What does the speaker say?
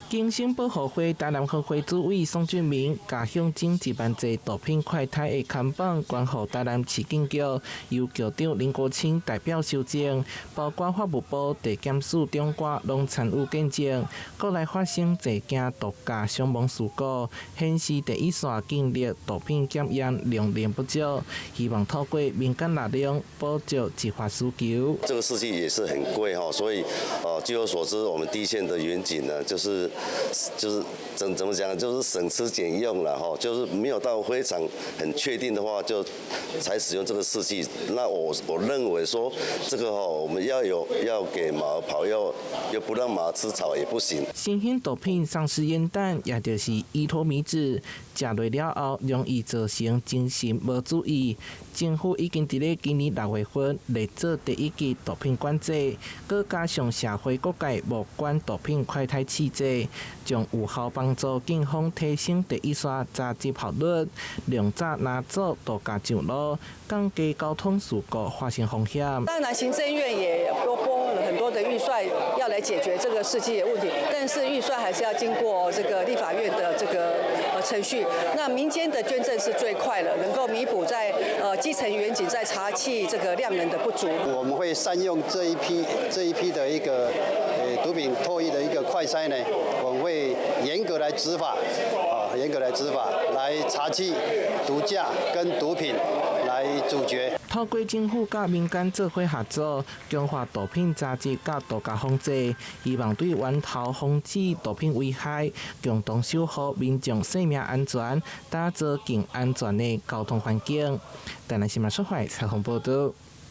更生保護會台南分會主委宋俊明，共向徵1萬劑毒品快篩的看板捐予台南市警局，由局長林國清代表收證，包括法務部地檢署長官攏參與見證。國內發生濟件毒駕傷亡事故，顯示第一線警力毒品檢驗量能不足，希望透過民間力量補足執法需求。這個試劑也是很貴哈，所以，據我所知，我們第一線的員警呢，就是怎麼講，就是省吃儉用了哈，就是沒有到非常很確定的話，就才使用這個試劑。那我認為說，這個哈，我們要有要給馬跑，又不讓馬吃草也不行。新興毒品喪屍煙彈，也就是依托咪酯，食落了後容易造成精神無注意。政府已經佇咧今年6月份列做第一級毒品管制，閣加上社會各界募捐毒品快篩試劑，將有效幫助警方提升第一線查緝效率，量早攔阻毒駕上路，降低交通事故發生風險。當然，行政院也撥了很多的預算要來解決這個試劑的問題，但是預算還是要經過這個立法院的這個程序。那民間的捐贈是最快的，能夠彌補在基層員警在查緝這個量能的不足。我們會善用這一批的一個毒品唾液的一個快篩呢，我們會嚴格來執法，啊，嚴格來執法，來查緝毒駕跟毒品，來阻絕。透過政府佮民間做伙合作，強化毒品查緝佮毒駕防制，希望對源頭防止毒品危害，共同守護民眾生命安全，打造更安全的交通環境。台南新聞出發採訪報道。